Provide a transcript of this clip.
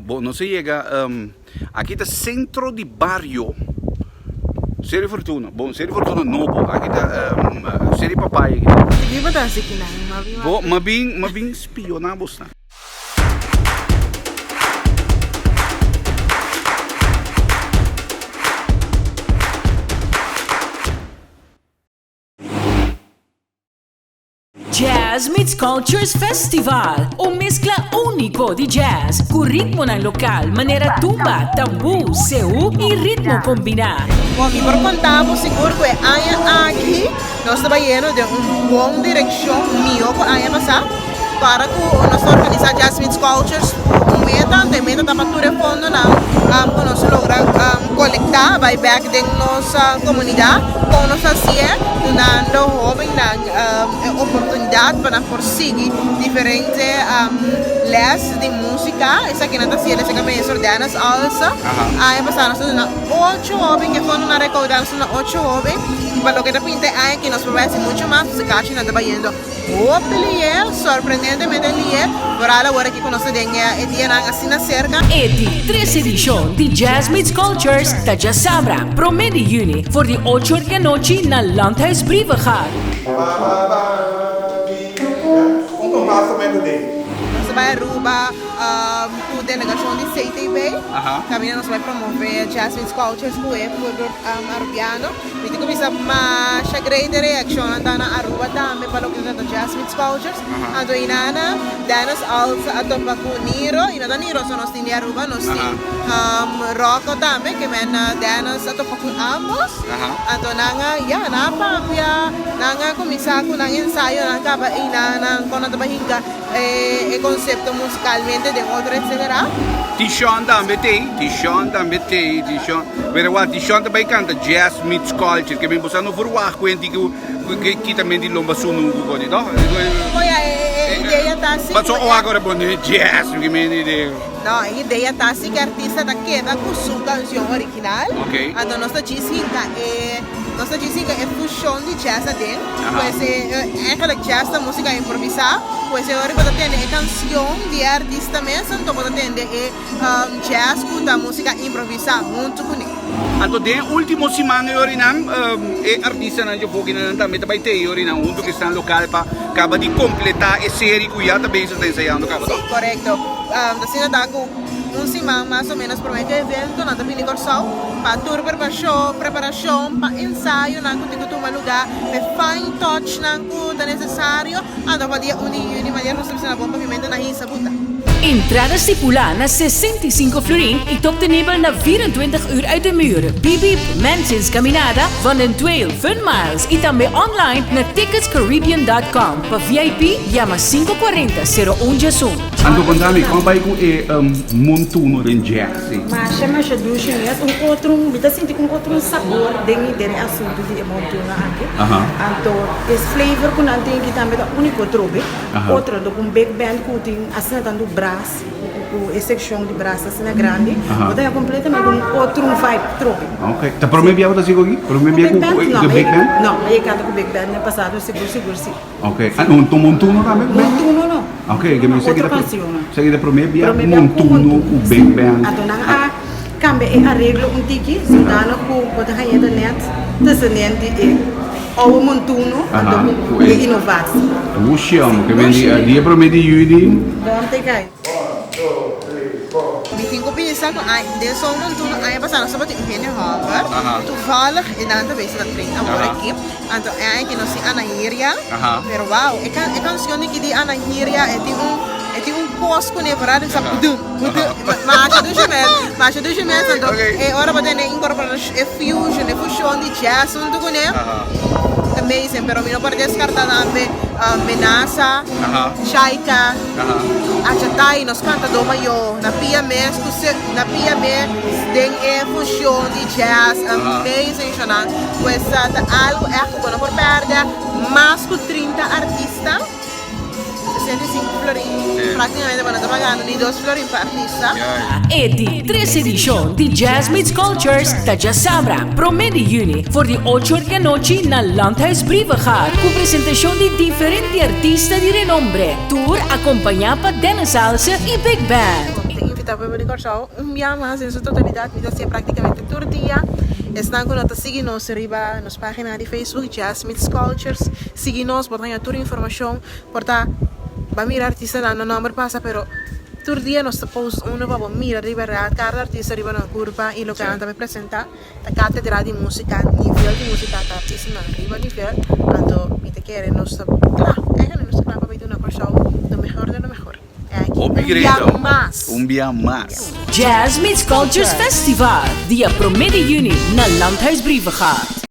Bo nos a yega aki ta centro di bario Seri Fortuna bon Seri Fortuna nobo aki ta Seri Papaya aki ta. Di bo ta hasi kinan? Bo ma bin ma bin spiona bosnan. Jazz Meets Cultures Festival, un meskla úniko di jazz ku ritmonan lokal manera tumba, tambú, seú i ritmo kombiná. Bon, mi por konta bo sigur ku e aña aki nos ta bayendo den un bon direkshon, mihó ku aña pasá. Para ku nos ta organisá Jazz Meets Cultures ku un meta, anto e meta ta pa tur e fondonan ku nos logra kolektá bai bèk den nos komunidat. Kon nos ta hasié? Dunando hóbennan. E oportunidat pa nan por sigui diferente les di músika. Esakinan ta siendo esaki maestro Dennis Alsa. Aña pasá nos a duna ocho hóben ke fondo nan rekoudá nos a duna ocho hóben i pa loke ta pinta e aña aki nos por bai hasi mucho mas pasobra kachinan ta bayendo hopi lié, sorprendentemente lié, foral awor aki ku nos ta den e dianan asina serka. E di tres edishon di Jazz Meets Cultures ta djasabra, promé di yüni, for di ocho or di anochi na Landhuis Brievengat. Nos a bai Aruba ku delegashon di CTB. Kaminda nos a bai promove Jazz Meets Cultures ku e pueblo Arubiano. Mi tin ku bisa masha great e reakshonnan ta na Aruba tambe pa loke ta trata Jazz Meets Cultures. Anto inana Dennis Alts a topa ku Niro i no ta Niro so nos tin di Aruba nos tin Rocco tambe ke men Dennis a topa ku ambos. Anto nan a ya nan a papia nan a kuminsá ku nan ensayonan kaba einan kon nan ta bai hinka e konsepto musikalmente den otro etsetera. Tishon tambe t'ei, Tishon tambe t'ei, Tishon, pero wak Tishon ta bai kanta Jazz Meets Culture ke men bo sa no verwagt ku hende ku kita men di lomba sunu ku kos di toh? Oya e idea ta si Paso o agora bo ne jazz ke men di de. No, e idea ta si ku e artista ta keda ku su kanshon original. Ok. Anto nos ta djis hinka e nos ta djis hinka e fushon di jazz aden. Pues e eigenlijk jazz ta musika improvisá. Pues e ora bo ta tende e kanshon di e artista mes anto bo ta tende e Jazz ku ta músika improvisá huntu kuné. Anto den e último siman e orinan e artistanan dje fokinan tambe ta bai te e orinan huntu ku esnan lokal pa kaba di kompletá e seri ku ya ta bezig ta ensayando kaba Sí, korekto. Ta asina ta ku un siman mas o ménos promé ku e evento nan ta bini Kòrsou pa tur preparashon, preparashon pa ensayonan ku tin ku tuma lugá, pa e fine touchnan ku ta nesesario. Anto pa dia un di yüni manera nos ta bisa na bon papiamentu na hisa buta. Entrada stipulá na 65 florin i ta obtenibel na 24 uur uit de muur, Bibib, Mensins Caminada, Van den Tweel, Fun Miles i tambe online na ticketscaribbean dot com. Pa VIP, yama 5 40 0 un djesun. Anto konta mi, kon bai ku e montuno den jazz ei? Masha masha dushi mes, un otro, mi ta sinti un otro sabor den den e asuntu di e montuno aki. Anto e flavor ku nan tin aki tambe ta uniko trobe. Otro anto ku un big band ku tin asina tantu bras, ku e sekshon di bras asina grandi, bo ta haña kompletamente un otro vibe trobe. Ok. Ta prome bia bo ta sigu aki? Prome bia ku ku big band? No, mi a kanta ku big band den pasado sigur sigur si. Ok. Ah, un montuno tambe? Montuno no. Ok, ke mi Otro canción. Esaki ta prome bia montuno ku big band. Anto nan a cambia e areglo un tiki, zodanig ku bo ta haña ta net tussenent di e oude montuno anto ku e innovatie. Dushi amo, ke men di dia prome di juni. Bon te kai. Mi tin ku bisa ku den son montuno aña pasá nos tabatin un hende hòmber, toevallig e nan ta bezig ta train awor aki. Anto e aña ki nos tin Ana Hiria, pero wow, e e cancion di ki di Ana Hiria e tin un e tin un cos cune verdad di sa budum budum masha dushi mes masha dushi mes anto e ora bo tene incorporacion e fusion e fusion di jazz hunto cune amazing pero mi no por descarta tambe Menasa Shaika Achatai nos cantador mayor na pia mes cu na pia mes den e fusion di jazz amazing shonan. Pues ta algo echt ku bo no por pèrdè. Mas ku 30 artista, 65 florin. Práktikamente bo no ta pagando ni dos florin pa artista. E di tres edishon di Jazz Meets Cultures ta djasabra, promé di yüni, for di ocho or di anochi na Landhuis Brievengat ku presentashon di diferente artista di renombre, tur akompañá pa Dennis Alse i Big Band. invitá pueblo di Kòrsou un bia mas den su totalidat. Mi ta hasié práktikamente tur dia. Esnan ku no ta sigui nos riba nos página di Facebook, Jazz Meets Cultures, sigui nos, bo ta haña tur informashon. Por ta bo a mira artistanan, no nòmber pasa, pero tur dia nos ta post uno pa bo mira riba real kada artista riba nan kurpa i loke nan ta bai presentá. Ta katedra di músika, nivel di músika ta artistanan riba nivel, anto mi ta kere nos ta kla, eigenlijk nos ta kla pa bai duna Kòrsou lo mehor de lo mehor. E aki Hopi un bia greto. mas. Un bia mas. Jazz Meets Cultures Festival, dia promé di yüni na Landhuis Brievengat.